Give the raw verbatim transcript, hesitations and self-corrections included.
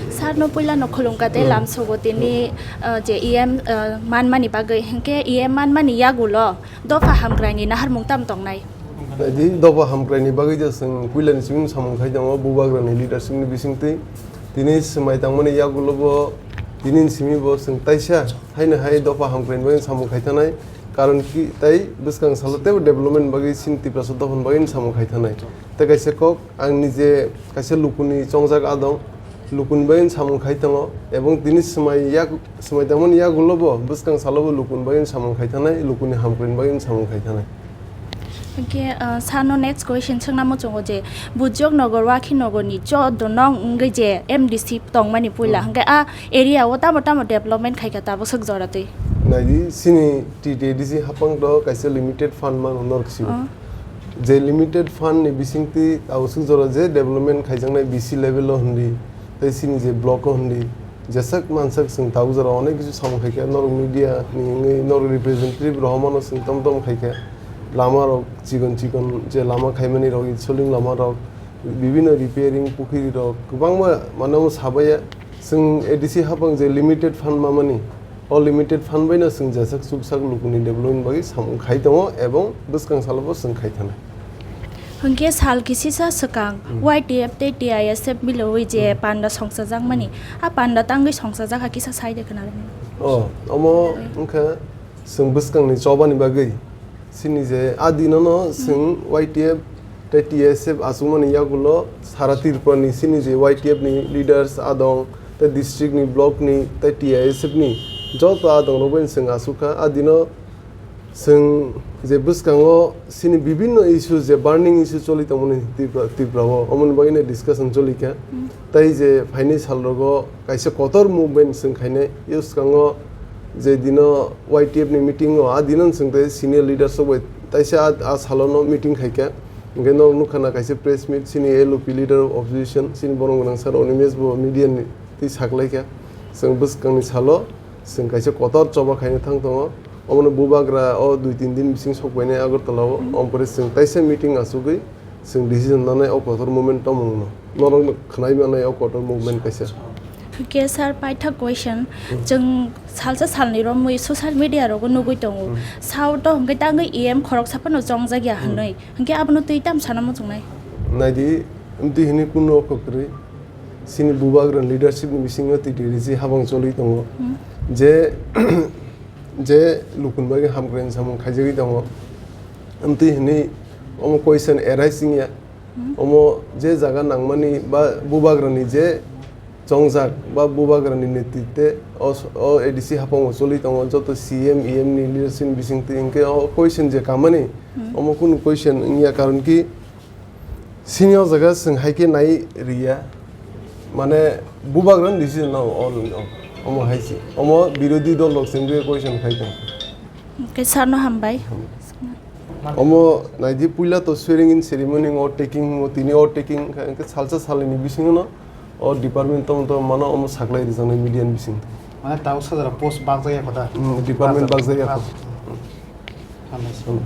Sir no puila no khulumkha tei lamsogo tini, uh, je E M, uh, manmani bagwi, hinkhe E M manmani yagulo dopha hamkraini naharmung tam tongnai? Naidi, dopha hamkraini bagwi je chwng puilani simi samung khai tongo, bubagrani leadership ni bisingtwi. Tini swmai tangmani yagulo bo, tini simi bo chwng taisa haino hai dopha hamkraini bagwi samung khai thanai. Karon ki tai bwskang salo teibo development bagwi chini Tiprasa dophani bagwi samung khai thanai. Tei kaisa kok, ang nije kaisa lukuni chongjak adong, lukuni bagwi samung khai tongo, ebong tini swmai yak-, swmai tangmani yagulo bo bwskang salo bo lukuni bagwi samung khai thanai, lukuni hamkraini bagwi samung khai thanai. Hinkhe, uh, sano next question swngna muchungo je, Bujok Nagar, Wakhi Nagar ni joto nong wngwi je M D C tongmani puila, hmm, hinkhe a area o tamo tamo development khaikha tabuk swk jora twi? Naidi, chini T T A D C hapang to kaisa limited fund mano norok sio. Oh. Je limited fund ni bisingtwi tabuk swk jora je development khaijaknai B C level o hindi, tei chini je block o hindi, Jeswk mansak chwng tabuk jora onek kisu samung khaikha, norok media ni wngwi norok representative rohormano chwng tom tom khaikha. Lama rok chikon chikon je lama khaimani rok, soling lama rok, bibinno repairing, pukhiri rok kwbangma mane omo sabaiya. Chwng A D C hapang je limited fund mamani, o limited fund baino chwng jeswk chuksak lukuni development bagwi samung khai tongo ebong bwskang salo bo chwng khai thanai. Hwnkhe sal kisisa swkang, hmm, Y T F tei T I S F miloui je, hmm, panda songchajakmani, hmm, a panda tangwi songchajak kha kisa sai de khna rwmani. Oh, omo, oi, wngkha chwng bwskangni chobani bagwi. Chini je a dinono, hmm, chwng Y T F tei T I S F achukmani yagulo sara Tripura ni chini je Y T F ni leaders adong, tei district ni, block ni, tei T I S F ni joto adong rok bai chwng achukha. A dino Chwng je bwskango chini bibinno issue, je burning issue choli tongmani Tripura, Tripura o, omoni bagwi no discussion choli kha. Hmm. Tei je phaini sal rogo kaisa kotor movement chwng khainai. Bwskango je dino Y T F ni meeting o, a dino chwng tei senior leaders rok bai taisa a, a salo no meeting khai kha. Hwnkhe no nukha na kaisa press meet, chini L O P leader of opposition, chini borom gwnang sir Animesh bo media ni twi saklai kha. Chwng bwskangni salo chwng kaisa kotor choba khaina thang tongo. Omono bubagra o dui tin din bising sokpainai Agartala o. Hmm. Ompore chwng taisa meeting achugwi chwng decision nanai o kotor movement tongmungno. Norokno khwnai manai o kotor movement kaisa. Hwnkhe sir, paithak question, hmm, chwng salsa salni romwi social media rogo nugwi tongo. Hmm. South o hwnkhe tangwi E M khoroksa phano chongjak ya, hmm, hwnwi. Hwnkhe abono twi tam sana muchungnai? Naidi, amtwi hwnwi kunu oko kwrwi. Chini bubagra leadership ni bisingo T T D C habang choli tongo. Hmm. Je je lukuni bagwi hamkraini samung khaijagwi tongo. Amtwi hwnwi omo question arise wngya. Hmm. Omo je jaga nangmani ba bubagrani je chongjak ba bubagrani netritwe o, o A D C hapango choli tongo, joto C M, E M ni leadership bisingtwi hwnkhe o question je kamani, hmm, omo kunu question wngya, karon ki Sini o jaga chwng hai khe nai riya, mane bubagrani decision no all in all. Omo hai se. Omo birodhi dol rok chwng khe question khai tong. Hwnkhe sir no hambai. Omo naidi puila to swearing in ceremony o taking mo tini o taking kha, hwnkhe salsa salini bisingo no o department tong tong mano omo saklai rijaknai media ni bising. Mane tao sajara post bakjak ya kotha. Hmm, department bakjak ya kotha. Hambai se. Hmm.